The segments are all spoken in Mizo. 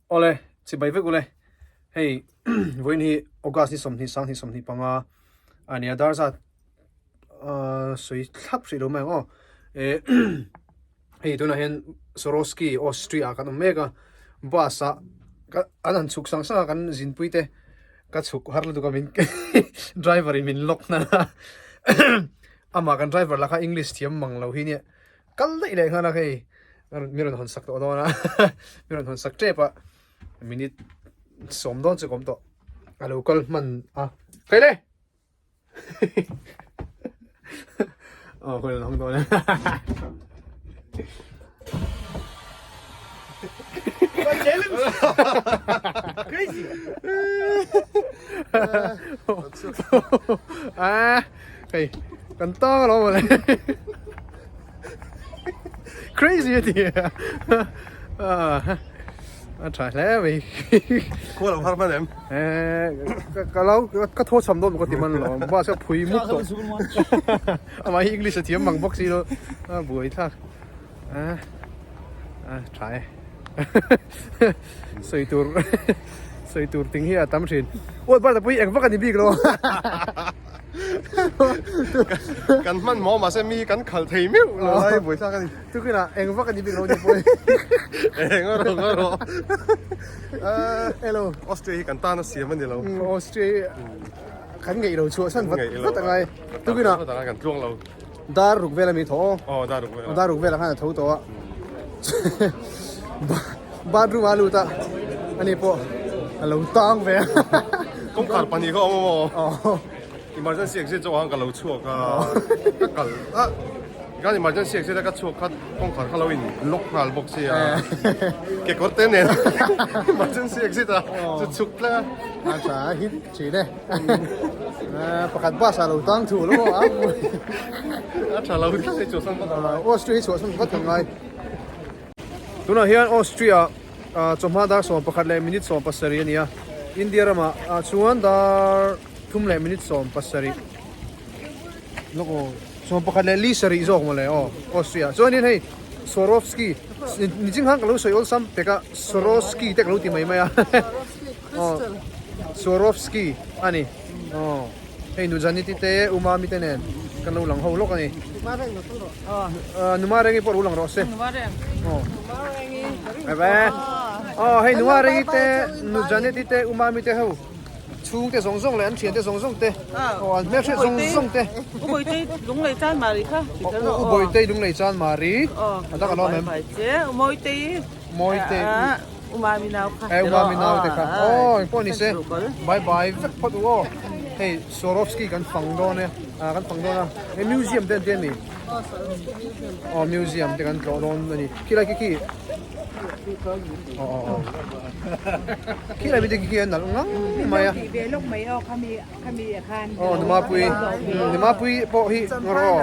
Awle, chibai vek ule. Hei, vawiin hi August ni 20 sanghnih 25 a nia dar zat sawi thlap hrih lo mai ang aw. Eh, hei tunah hian Swarovski Austria ah kan awm mek a, bus ah an han chhuk sang sang a kan zinpui te ka chhuk har lutuk a min driver in min lock hnan a amah kan driver lah kha English thiam mang lo hi nia. Kal daih leh nghal a hei mi rawn hawn sak tawh dawn a mi rawn hawn sak tep a minute sawm dawn chu ka awm tawh a lo kal hman a kai le aw ka rawn hawng dawn e Crazy. À, hei kan tang alawm mawle crazy a ti a tha hle mai Khua lo har hman em? Ka lo ka thaw cham dawn ka ti hman lo bus ka phui mup tawh amah hi English a thiam mang bawk si lo a buai thlak a tha e sawi tur sawi tur ting hi a tam thin uat bar tapui eng vak a ni bik lo Kan hman maw mahse mi kan khalh thei meuh lo lai buai thlak a ni. Tukinah eng vak a ni bik lo ni pawh. Eng a rawh a rawh. Hello. Austria hi kan tan a siam a ni lo. Austria hi kan ngeih lo chhuah san vat vat a ngai. Tukinah kan tluang lo. Dar ruk vel a mi tho. Aw dar ruk vel. Dar ruk velah khan a tho tawh a. Bathroom a lut a ani pawh a lo tang ve a. Kawngkhar pahnih kha a awm a maw? Aw. Emergency exit zawk ah khan ka lo chhuak a, ka kal a khan emergency exit a ka chhuak kha kawngkhar kha lo in lock nghal bawk sia kekawr te nen emergency exit a chu chhuk tlat a. A tha a hit thin e. Pakhat bus ah lo tang thu lo a. A tha lo tlat hei chhuahsan vat a ngai. Austria hi chhuahsan vat a ngai. Tunah hian Austria chawhma dar 11 leh minute 17 a ni a, India ramah chuan dar thum leh minute 17 lawk aw, 11 leh li sarih zawk mawle aw Austria chuanin hei Swarovski niching khan ka lo sawi awlsam pek a Swarovski te ka lo ti mai mai a aw Swarovski a ni aw. Hei nu Janeti te U Mami te nen kan lo lang ho lawk a ni. Nu Marengi pawh lo lang rawh se. Aw. Aw hei nu Marengi te nu Janeti te U Mami te ho chhung te zawng zawng leh an thian te zawng zawng te aw an hmelhriat zawng zawng te. U Bawitei lunglei chan mari kha. U Bawitei lunglei chan mari. A dang a lawm em? U Mawitei. Mawitei. U Mami nau kha. Eh, U Mami nau te kha. Aw, engpawh ni se. Bye bye vek phawt u aw. Hei, Swarovski kan fang dawn e. Ah, kan fang dawn a. Hei museum te an ti a mi? Aw, museum te kan tlawh dawn a ni. Khilai khi khi. Aw, aw, aw. Khilai mi te khi khi an nalh ngang mai a. Ve lawk mai aw khami khami ah khan. Aw, Numapui. Numapui pawh hi ngawr aw.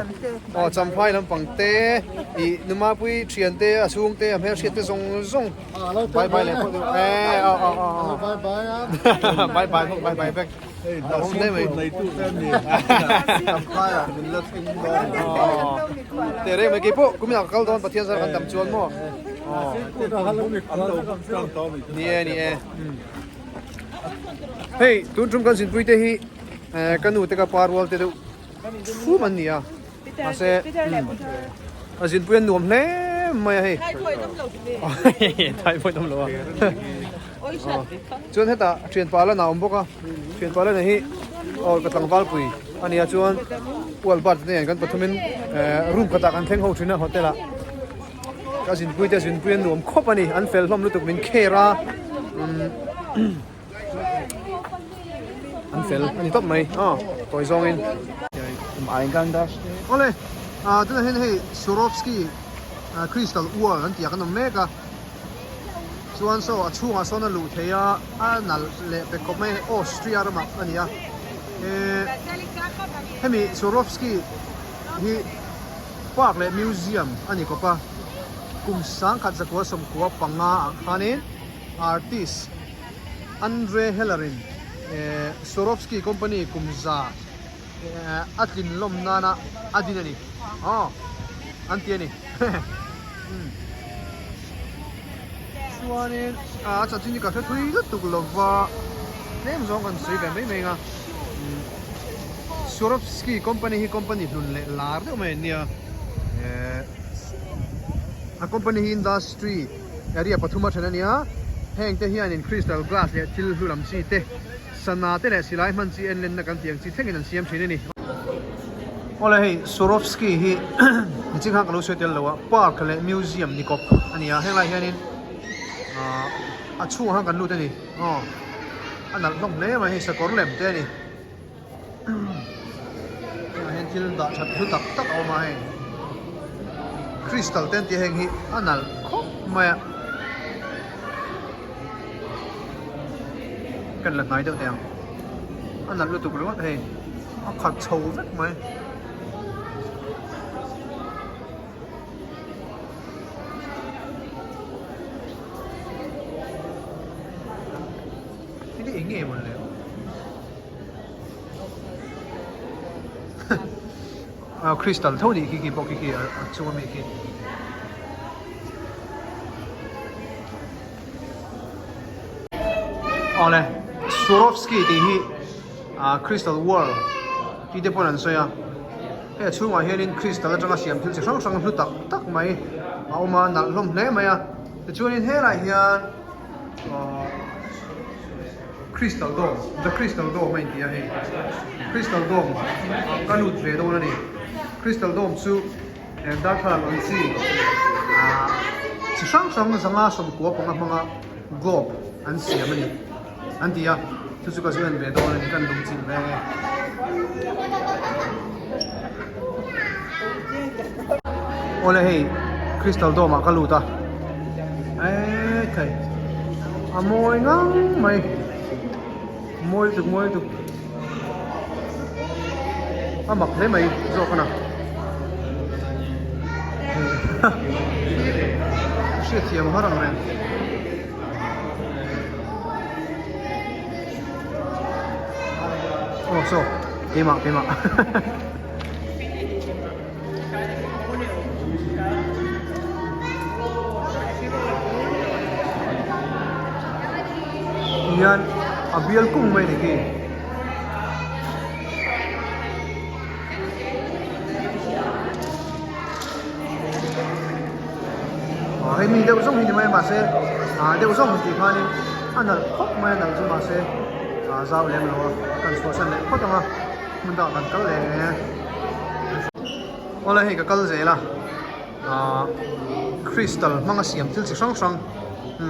Aw, Champhai lampang te, ih Numapui thian te, a chhung te, a hmelhriat te zawng zawng. Bye bye leh phawt u. Eh, aw aw aw aw. Bye bye a. Bye bye phawt, bye bye vek. Hei, dah mai. nei tu te an ni. Champhai ah min la thleng dawn. Aw. Teh reng mai keipawh kumin ah ka kal dawn Pathian zar kan dam chuan maw. Aw. Ni e, ni e. Hei, tun tum kan zinpui te hi eh ka nu te ka pa rual te deuh thum an ni a. Mahse, a zinpui an nuam hle mai a hei. Thaipui dam lo a. Chuan hetah thianpa lana a awm bawk a, thianpa lana hi aw ka tlangval pui a nia chuan U Albert te nen kan pathumin room khatah kan thleng ho thin a hotel ah. Ka zinpui te zinpui an nuam khawp a ni, an fel hlawm lutuk min care a. An fel a ni tawp mai aw tawi zawngin. Awle ah tunah hian hei Swarovski crystal wall an tih ah kan awm mek a chuan saw a chhungah sawn a luh theih a a nalh leh pe khawp mai Austria ramah a ni a eh hemi Swarovski hi park leh museum a ni khawp a kum sangkhat zakua sawmkua panga ah khanin Artist Andre Heller-in Swarovski company kum za a tlin lawm nana a din a ni. Aw, an ti a ni. Chuanin a chanchin hi ka hre thui lutuk lova tlem zawng kan sawi ve mai mai ang a. Swarovski company hi company hlun leh lar deuh mai an nia. A company hi industry area pathuma then a nia. Heng te hianin crystal glass leh thil hlu lam chi te, sana te leh silai hman chi en lenna kan tih ang chi thlengin an siam thin a ni. Awle hei Swarovski hi niching khan ka lo sawi tel lo a, park leh museum ni kawp a ni a, henglai hianin ahh a chhungah khan kan lut a ni aw a nalh hlawm hle mai hei sakawr lem te a ni hengah hian thil dah that hlu tak tak a awm a hei crystal te an tih a heng hi a nalh khawp mai a kan la hnai deuh teh ang a nalh lutuk ringawt hei a khat chho vek mai. Hei eng nge mawn le aw crystal tho nih khi khi pawh khi khi a chung ami khi. Awle Swarovski tih hi ah crystal world tih te pawn an sawi a hei a chhungah hianin crystal atanga siam thil chi hrang hrang hlu tak tak mai a awm a nalh hlawm hle mai a tichuanin helaiah hian ahh crystal dome the crystal dome a inti a hei crystal dome ka lut ve dawn a ni crystal dome chu. He darthlalang ang chi ah chi hrang hrang zanga sawmkua panga hmanga globe an siam a ni an ti a chu chu ka zu en ve dawn a ni kan lung chilh ve nge. Awle hei crystal dome ah ka lut a eee thei a mawi ngang mai mawi lutuk mawi lutuk. A mak hle mai zawk a na. Hriatthiam har ang reng. Aw saw keimah keimah. Hian a bial kung mai ni khi. Aw hei mi deuh zawng hi ni mai a mahse ah deuh zawng tih khanin a nalh khawp mai a nalh chu mahse ah zau lem lo a kan chhuahsan leh phawt ang a. Hmun dangah kan kal leh nge. Awle hei ka kal zel a ahh crystal hmanga siam thil chi hrang hrang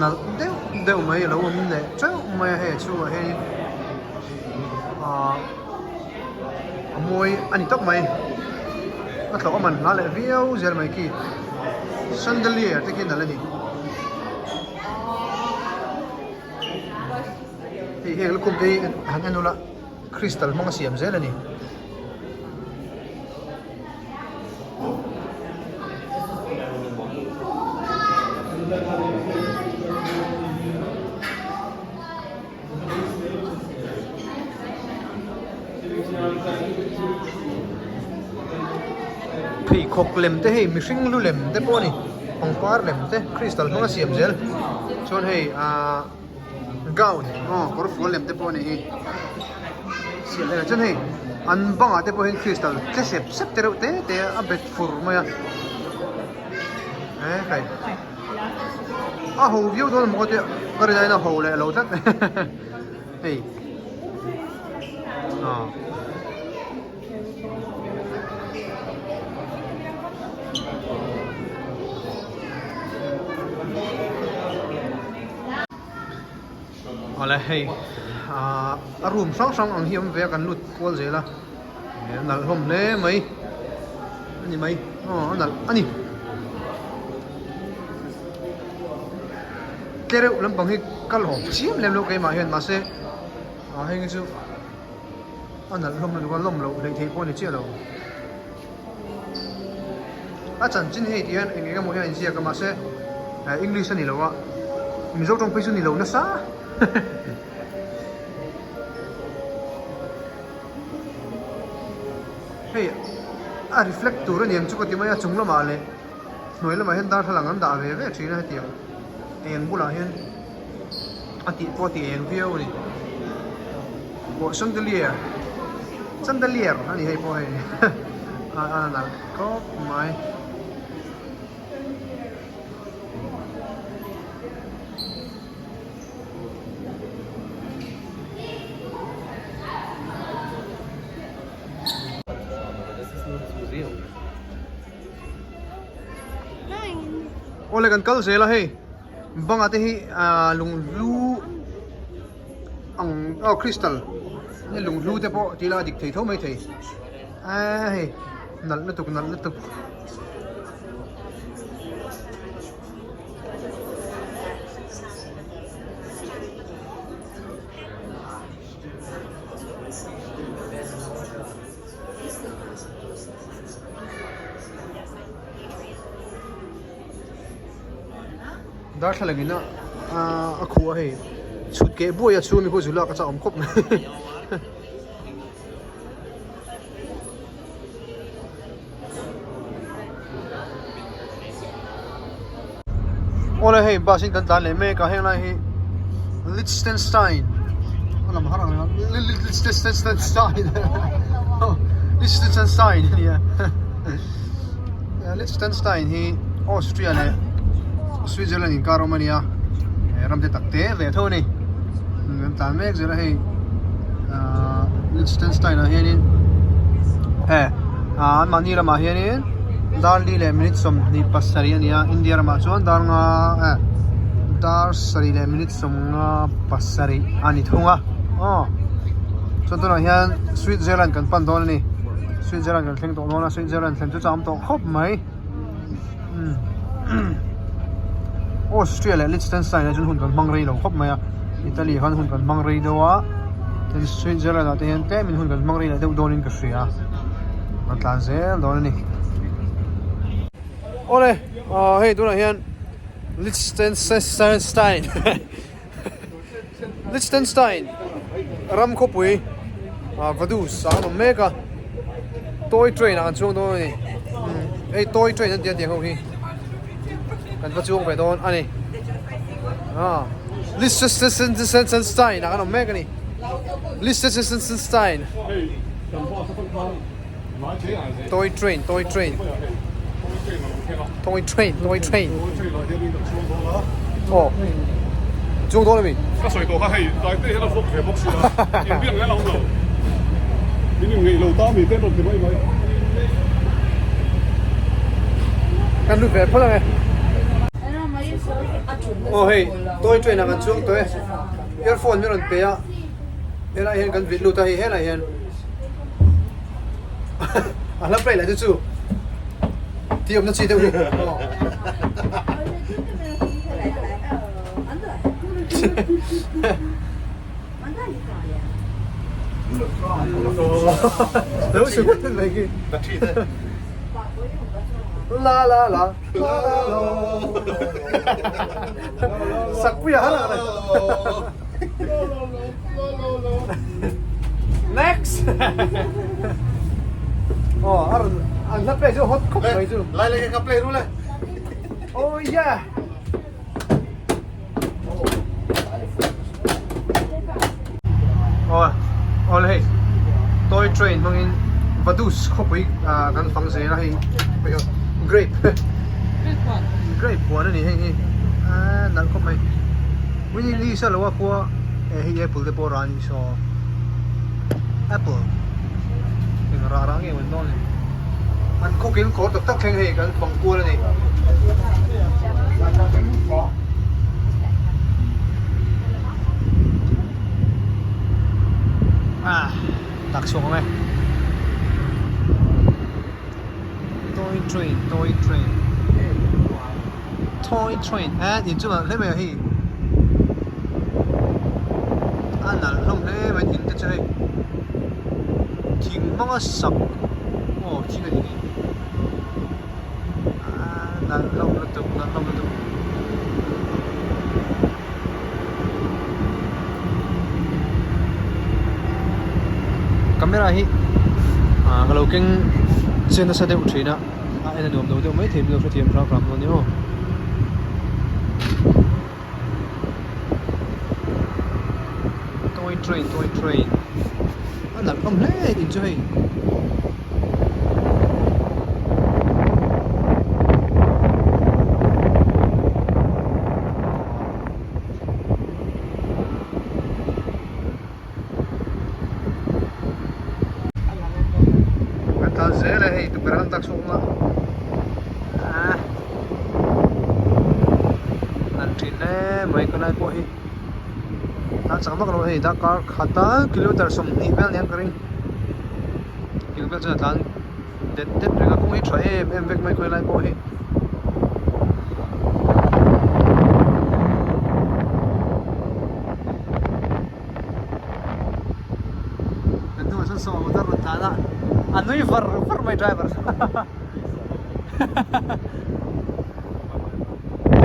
nalh deuh deuh mai a lo awm leh teuh mai a hei a chhungah hianin ahh a mawi a ni tawp mai a tlawh a man hla leh viau zel mai khi chandelier te khi nalh a ni. Hei heng lukhum te hi han en ula. Crystal hmang a siam zel a ni. Pheikhawk lem te hei mihring lu lem te pawh a ni pangpar lem te crystal hmang a siam zel chuan hei ahh. Gown aw kawr fual lem te pawh a ni hi siam vel ah chuan hei an bangah te pawh hian crystal tle sep sep te reuh te te a bet fur mai a e kai a ho viau dawn maw te ka rin aiin a ho leh lo tlat hei aw. Awle hei ahh a room hrang hrang ang hi a awm ve a kan lut kual zel a a nalh hlawm hle mai a ni mai aw a nalh a ni tle reuh lampang hi ka lawm chiam lem lo keimah hian mahse ah heng hi chu a nalh hlawm lutuk a lawm loh hleih theih pawh a ni chiah lo. A chanchin hei tih hian eng eng emaw hian a inziak a mahse English a ni lo a Mizo tawng phei chu ni lo nasa hei a reflect tur a ni ang chu ka ti mai a chung lamah leh hnuai lamah hian darthlalang an dah ve ve thin a hetiang. eng bulah hian a tih pawh a ti eng viau a ni pawh chandelier chandelier a ni hei pawh hei a a nalh khawp mai. Awle kan kal zel a hei banga te hi ah lunghlu ang aw crystal lunghlu te pawh tih ila a dik thei tho mai thei eee hei nalh lutuk nalh lutuk. Darthlalang in a khuh a hei chhut keh buai a chhung mi khu zu lak a chak awm khawp mai. Awle hei bus in kan tlan leh mek a heng lai hi Liechtenstein a lam har ang Liechtenstein Liechtenstein a nia Liechtenstein hi Austria leh Switzerland inkar awm a nia ram te tak te ve tho a ni kan tlan mek zel a hei Liechtenstein ah hianin he an mahni lamah hianin dar li leh minute 27 a ni a India ramah chuan dar nga eh dar sarih leh minute 57 a ni thung a aw chuan tunah hian Switzerland kan pan dawn a ni Switzerland kan thleng tawh dawn a Switzerland thlen chu cham tawh khawp mai. Austria leh Liechtenstein ah chuan hun kan hmang rei lo khawp mai a Italy ah khan hun kan hmang rei deuh a tin Switzerland ah te hian tlem in hun kan hmang rei leh deuh dawn in ka hria kan tlan zel dawn a ni. Awle ah hei tunah hian Liechtenstein Liechtenstein ram khawpui ah Vaduz ah an awm mek a toy train ah an chuang dawn a ni hei toy train an ti a tiang ho hi kan va chuang ve dawn a ni ah Liechtenstein ah kan awm mek a ni Liechtenstein toy train toy train toy train toy train aw chuang dawn ami ka sawi tawh kha hei tlai te hian a vlog ve bawk sia inbiak reng a awm lo min inngeih lo ta mi te rawn ti mai mai kan lut ve phawt ang e aw hei toy train ah kan chuang tawh e earphone min rawn pe a helai hian kan vit lut a hei helai hian A hla play lah chu chu tih awmna chi deuh hi Lo su mai khi La la la la la la Sakpui a har ang Next! Oh, a rawn an hla play chu hot khawp mai chu. Lai lai ka play ru le. Oh yeah. Oh, oh hei. Toy train hmangin Vaduz khawpui kan fang zel a hei. Grape. Grape huan a ni heng hi. A nalh khawp mai. Winnie Lee sa lo a khua eh hei apple te pawh a rah a nih saw apple eng rah rah nge maw dawn ni an khawkin kawr tak tak thleng hei kan fang kual a ni. Ah tak chhuak ang e toy train toy train Toy train eh in chu nalh hle mai a hei a nalh hlawm hle mai thing te chu hei thing hmanga sak aw thing a ni ngei aaa nalh hlawm lutuk nalh hlawm lutuk. Camera hi ah ka lo keng chian nasa deuh thin a. A en a nuam lo deuh maithei min lo hrethiam hram hram dawn nia aw. Toy train toy train a nalh hlawm hle in chu hei. Kan tlan zel e hei tukverh an tak chhung a ah nalh thin hle mai khawlai pawh hi a chak vak lo hei darkar khata kilometer 20 vel aniang ka ring kilometer chuan a tlan det det reng a kawng hi tha em em vek mai khawilai pawh hi. Kan hnungah chuan sawma motor rawn tlan a, a nui var var mai driver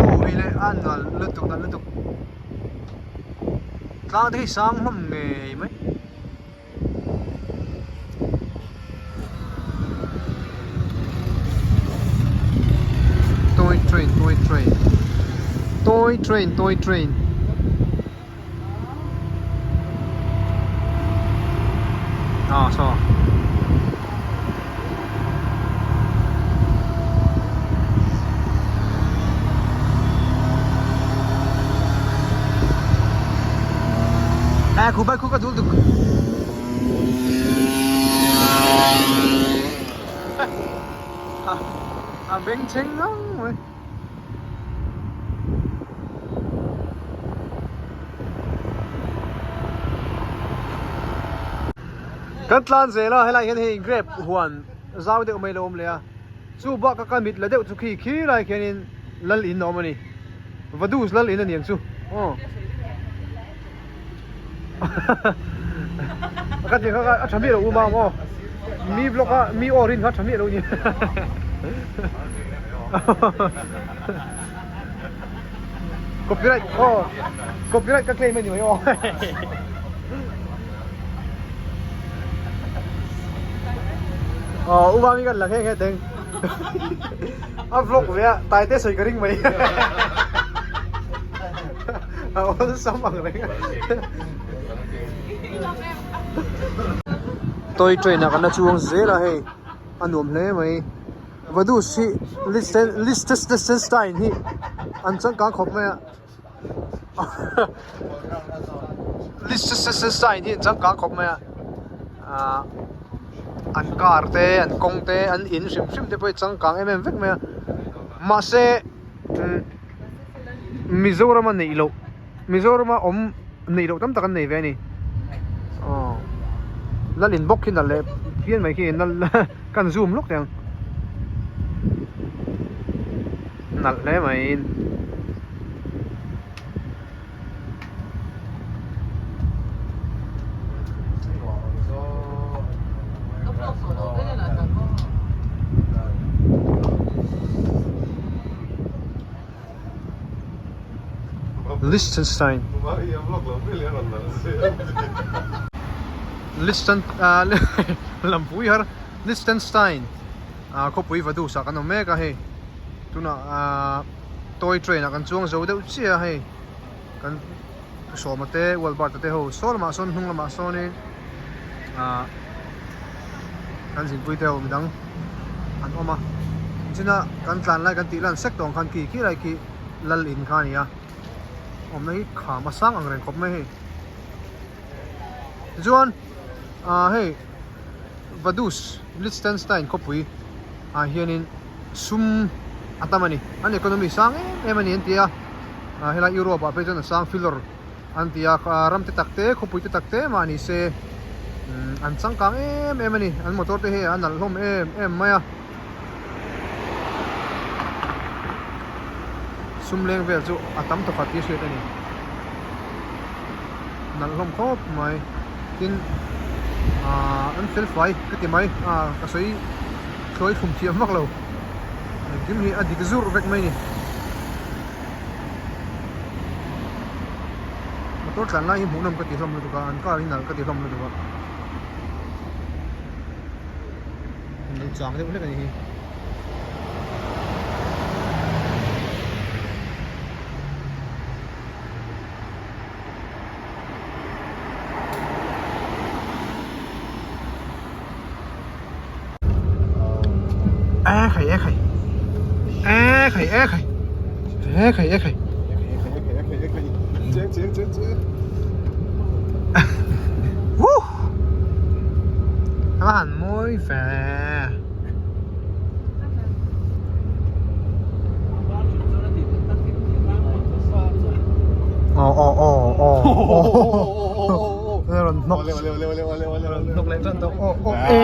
Aw hei le a nalh lutuk nalh lutuk tlang te hi sang hlawm ngei mai. Toy train toy train toy train toy train Ah saw À khu bay khu ka dul duk A bengchheng ngang mai. Kan tlan zel a helai hian hei grape huan zau deuh mai lo awm leh a chu bak a ka mit la deuh chu khi khi lai khianin lal in a awm a ni vadus lal in a ni ang chu aw ka ti kha a tha miah lo u mam aw mi vlog a mi aw rin kha tha miah lo ni copyright aw copyright ka claim a ni mai aw aw u mami kan la nghe nghe teng a vlog ve a tai te sawi ka ring mai A awlsam ang reng a. Toy train ah kan la chuang zel a hei a nuam hle mai Vaduz hi Liechtenstein hi an changkang khawp mai a Liechtenstein hi an changkang khawp mai a ah an car te an kawng te an in hrim hrim te pawh hi changkang em em vek mai a mahse umm. Mizorama neih loh Mizorama awm neih loh tam tak an nei ve a ni aw lal in bawk khi nalh leh phian mai khi nalh kan zoom lawk teh ang nalh hle mai in. Liechtenstein Lichten ah lampui har Liechtenstein ah khawpui va duhsak an awm mek a hei tunah ah toy train ah kan chuang zo deuh chiah a hei kan sawma te Walbert te ho saw lamah sawn hnung lamah sawnin ah kan zinpui te ho midang an awm a china kan tlan lai kan tih lan sek tawh ang khan khi khi lai khi lal in kha a ni a awmna hi kham a sang ang reng khawp mai hei tichuan ah hei Vaduz Liechtenstein khawpui ah hianin sum a tam a ni an economy sang em em a ni an ti a ah helai Europe ah phei chuan a sang filawr an ti a ram te tak te khawpui te tak te mah ni se an changkang em em a ni an motor te hi a nalh hlawm em em mai a sum leng vel chu a tam tawkhat tih hriat a ni nalh hlawm khawp mai tin ahh an fel fai ka ti mai ah ka sawi thlawi thlum thiam vak lo engkim hi a dik zurh vek mai a ni. Motor tlan lai hi hmuhnawm ka ti hlawm lutuk a an car hi nalh ka ti hlawm lutuk a an lo chang deuh hlek a ni hi. E khai e khai. E khai e khai. E khai e khai. Cheng cheng cheng cheng. Woo! A va han mawi ve. Aw aw aw aw aw. Rawn hnawk. Rawn hnawk leh tan tawh. Aw aw e.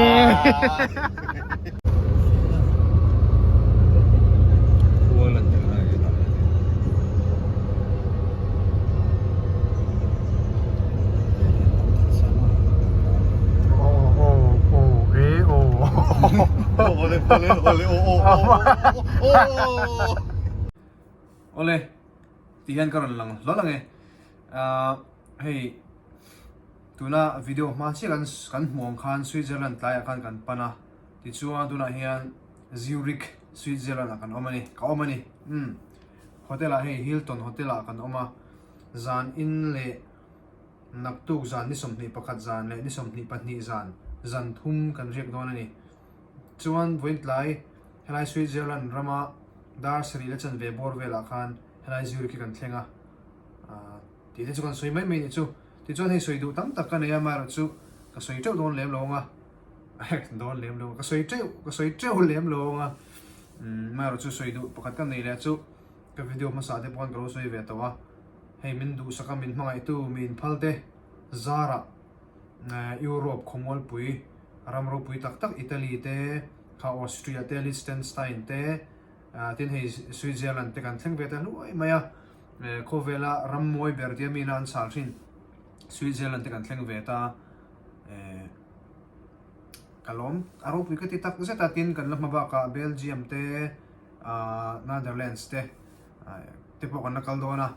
Awle, ti hian ka rawn lang hlawl ang e. Hei tuna video hma chiah kan kan hmuh ang khan Switzerland tlaiah khan kan pan a, tichuan tunah hian Zurich Switzerland ah kan awm a ni, ka awm a ni. Umm hotel ah hei Hilton hotel ah kan awm a, zan in leh naktuk zan ni 21 zan leh ni 22 zan zan thum kan riak dawn a ni. Chuan vawiin tlai helai Switzerland rama dar sarih la chanve bawr velah khan helai Zurich hi kan thleng a. Tih te chu kan sawi mai mai nih chu. Tichuan hei sawi duh tam tak ka nei a, amaherawh chu ka sawi teuh dawn lem lo ang a, dawn lem lo, ka sawi teuh, ka sawi teuh lem lo ang a, amaherawh chu sawi duh pakhat ka nei leh chu ka video hmasa te pawh khan ka lo sawi ve tawh a, hei min duhsak a min hmangaihtu mi inphal te zarah Europe khawmualpui ram ropui tak tak Italy te, kha Austria te, Liechtenstein te, tin hei Switzerland te kan thleng ve ta hluai mai a. Khawvela ram mawi ber tia mina an chhal thin Switzerland te kan thleng ve ta ka lawm a ropui ka ti tak zet a tin kan la hma bakah Belgium te Netherlands te te pawh kan la kal dawn a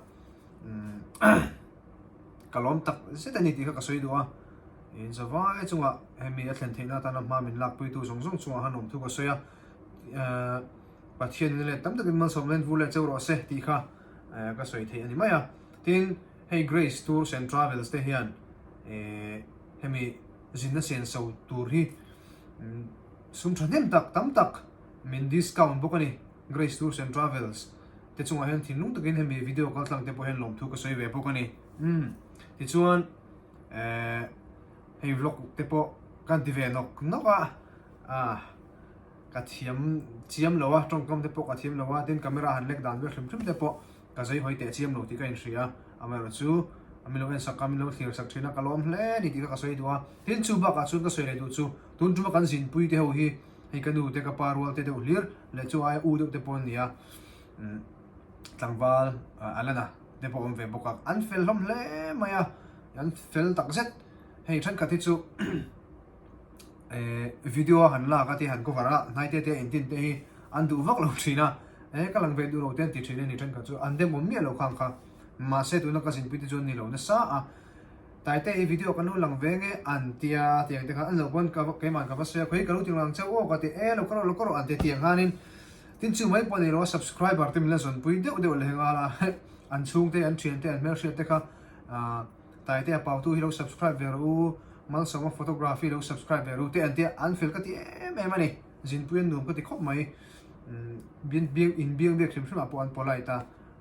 ka lawm tak zet a ni tih kha ka sawi duh a in zavai chungah hemi a thlen theihna atana hma min lakpuitu zawng zawng chungah han awm thu ka sawi a. Pathian in leh tam takin malsawm len vur leh cheu rawh se tih kha ka sawi theih a ni mai a. Tin, hei Grace Tours and Travels te hian hemi zinna senso tur hi sum thahnem tak tam tak min discount bawk a ni. Grace Tours and Travels te chungah hian thinlung takin hemi video kaltlang te pawh hian lawmthu ka sawi ve bawk a ni. Umm tichuan hei vlog te pawh kan ti ve nawk nawk a. Ka thiam chiam lo a, tawngkam te pawh ka thiam lo a, tin camera han lek dan vel hrim hrim te pawh ka zei hawi teh chiam lo tih ka inhria a, amaherawh chu min lo en sak a, min lo thlir sak thin a, ka lawm hle a ni tih kha ka sawi duh a, tin chu bakah chuan ka sawi leh duh chu tun tuma kan zinpui te ho hi hei ka nu te ka pa rual te deuh hlir leh chu aia u deuh te pawh an ni a, tlangval Alana te pawh awm ve bawk a, an fel hlawm hle mai a, an fel takzet, hei thenkhat hi chu. eh video a han lak a te han cover a hnai te te a intin te hi an duh vak lo thin a eh ka lang ve duh lo te an ti thin a ni thenkhat chu an dem awm miah lo khang kha mahse tuna ka zinpui te chu an ni lo nasa a taite i video kan lo lang ve nge an tia tiang te khan an lo pawn ka keimah ka va sawi a khawi ka lo ti lang cheu aw ka ti e lo ka rawh lo ka rawh an ti tiang khanin tin chu mai pawh ni lo a subscriber te min la zawnpui deuh deuh leh nghal a an chhungte an thiante an hmelhriat te kha ah. Taitea Pautu hi lo subscribe ve rawh u, Malsawma Photography lo subscribe ve rawh u te an tia an fel ka ti em em a ni. Zinpui an nuam ka ti khawp mai. Biang in biang biak hrim hrim ah pawh an polite a,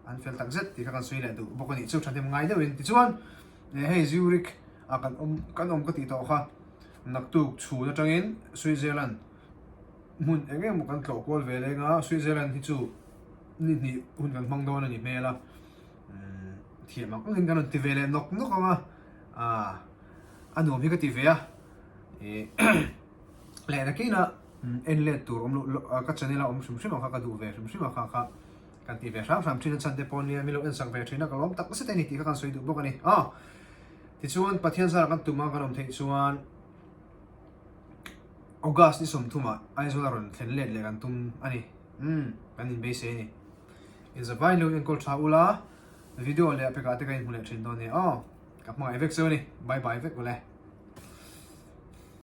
an fel tak zet tih kha kan sawi leh duh bawk a nih chu thahnem ngai deuhin. Tichuan hei Zurich ah kan awm kan awm ka tih tawh kha naktuk chhun atangin Switzerland hmun eng emaw kan tlawh kual ve leng a, Switzerland hi chu ni hnih hun kan hmang dawn a ni hmel a. Thiam ang angin kan rawn ti ve leh nawk nawk ang a, ah a nuam hi ka ti ve a, ih leh nakinah en let tur awm loh ka channel a awm hrim hrim ang kha ka duh ve hrim hrim ang kha kha kan ti ve hram hram thin a chhan te pawh nia min lo en sak ve thin a ka lawm tak zet a ni tih kha kan sawi duh bawk a ni aw tichuan Pathian zara kan tum a kan awm theih chuan August ni 30 ah Aizawl a rawn thlen let leh kan tum a ni umm kan inbeisei a ni. Inzavai lo enkawl tha ula, video leh a pekah te ka inhmu leh thin dawn nia aw. Ka hmangaih vek cheu a ni. Bye bye vek ule.